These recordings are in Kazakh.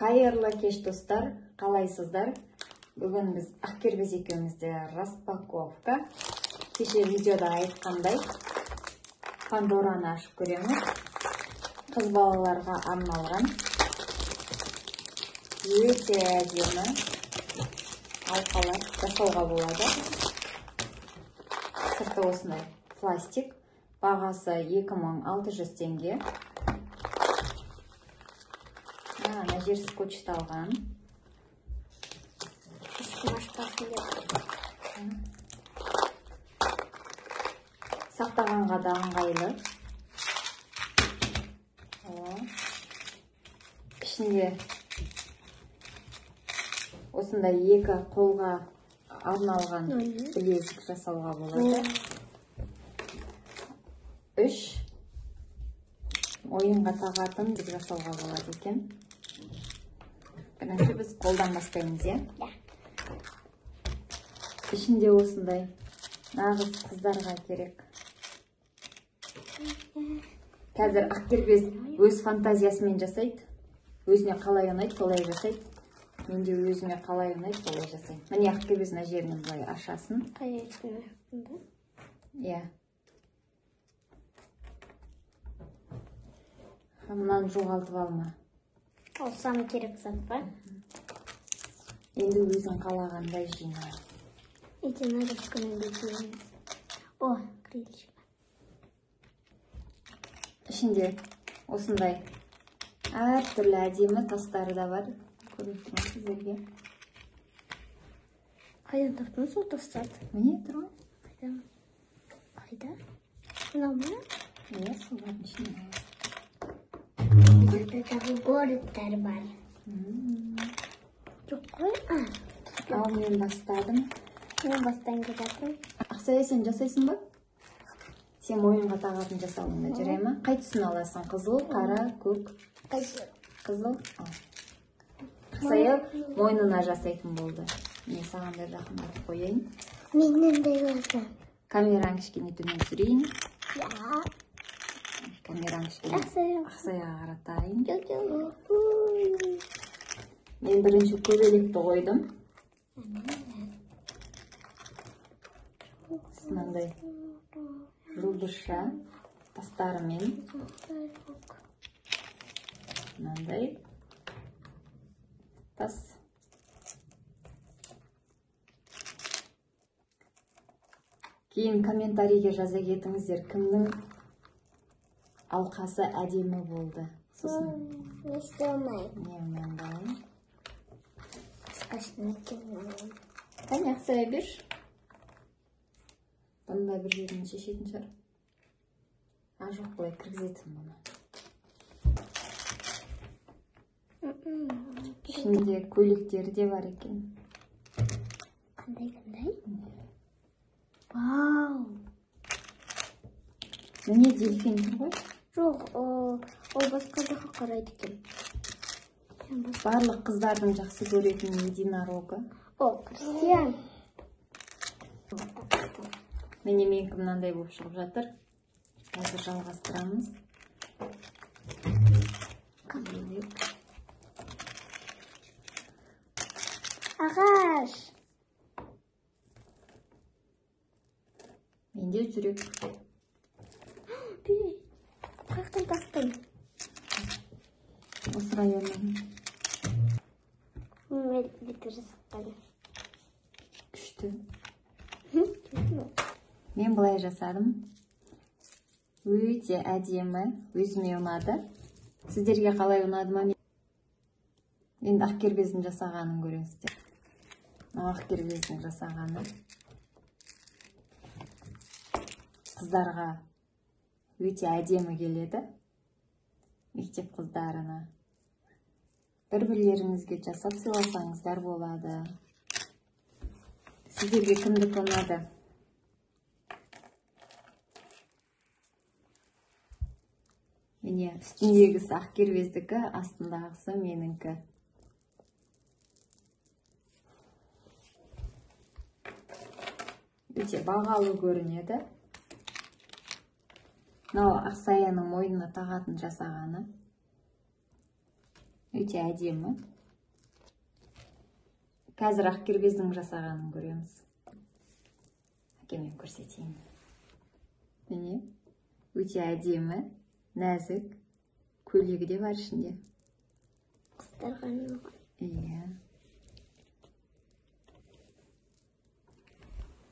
Қайырлы кеш, достар, қалайсыздар? Бүгін біз Ақкербез екеумізде распаковка. Кеше видеода айтқандай, Пандораны ашып көреміз. Қыз балаларға арналған өте әдемі алқалар жасауға болады. Сырты осындай пластик, бағасы 2600 теңге. Мына жер скотчталған. Сақтағанға да ыңғайлы. Ішінде осындай екі қолға арналған білезік жасауға болады. 3 ойынға тағатын деп жасауға болады екен. Бірінші біз қолдан бастаймыз, иә? Ішінде осындай нағыз қыздарға керек. Қазір Ақкербез өз фантазиясымен жасайды. Өзіне қалай ұнайды, солай жасайды. Мен де өзіме қалай ұнайды, солай жасаймын. Міне, Ақкербез мына жерінен былай ашасын. Иә. Мынаны жоғалтып алма. Ол самый керек зат па? Енді өзің қалағандай жина. Единорожканы бекеміз. О, крылечко. Ішінде осындай әртүрлі әдемі тастары да бар. Көрініп тұр ма сіздерге? Қайдан таптың сол тастарды? Міне тұр ғой. Қайда? Қайда? Мынау ма? Иә, солардың ішінде. Бұл тағы городтар бар. Жоқ қой. Ал мен бастадым. Мен бастан кететін. Ақсая, сен жасайсың ба? Сен мойынға тағатын жасалыңда, жарай ма? Қай түсін аласың? Қызыл, қара, көк? Қызыл. Қызыл? Ақсая мойнына жасайтын болды. Мен саған да жақындатып қояйын. Мен мындай алсам. Камераны кішкене төмен түсірейін. Я. Камераны кішкене Ақсаяға қаратайын. Мен бірінші көбелекті қойдым. Мынандай жұлдызша тастарымен мынандай тас. Кейін комментарийге жаза кетіңіздер, кімнің алқасы әдемі болды. Сосын не істей. Не мынандай. Қасына. Қане, Ақсая, берші. Бұны да бір жерінен шешетін шығар. А, жоқ, былай кіргізетін бұны. Ішінде көйлектері де бар екен. Қандай, қандай? Вау! Міне дельфин тұр ғой? Жоқ, ол басқа жаққа қарайды екен. Барлық қыздардың жақсы көретін единорогы. О, Кристиан. Міне менікі мынандай болып шығып жатыр. Қазір жалғастырамыз. Ағаш. Менде жүрек. Қаяқтан таптың? Осы районнан. Мен бүйтіп жасап. Күшті. Мен былай жасадым. Өте әдемі, өзіме ұнады. Сіздерге қалай ұнады ма? Енді Ақкербездің жасағанын көріңіздер. Мынау Ақкербездің жасағаны. Қыздарға өте әдемі келеді. Мектеп қыздарына. Бір-бірлеріңізге жасап сыйласаңыздар болады. Сіздерге кімдікі ұнады? Міне, үстіндегісі Ақкербездікі, астындағысы менікі. Өте бағалы көрінеді. Мынау Ақсаяның мойнына тағатын жасағаны. Өте әдемі. Қазір Ақкербездің жасағанын көреміз. Әкеме көрсетейін. Міне, өте әдемі, нәзік, көйлегі де бар ішінде. Қыздарға арналған. Иә.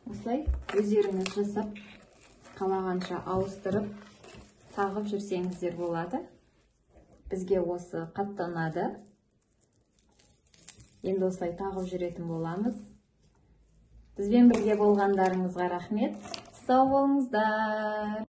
Осылай өздеріңіз жасап, қалағанша ауыстырып, тағып жүрсеңіздер болады. Бізге осы қатты ұнады. Енді осылай тағып жүретін боламыз. Бізбен бірге болғандарыңызға рахмет. Сау болыңыздар.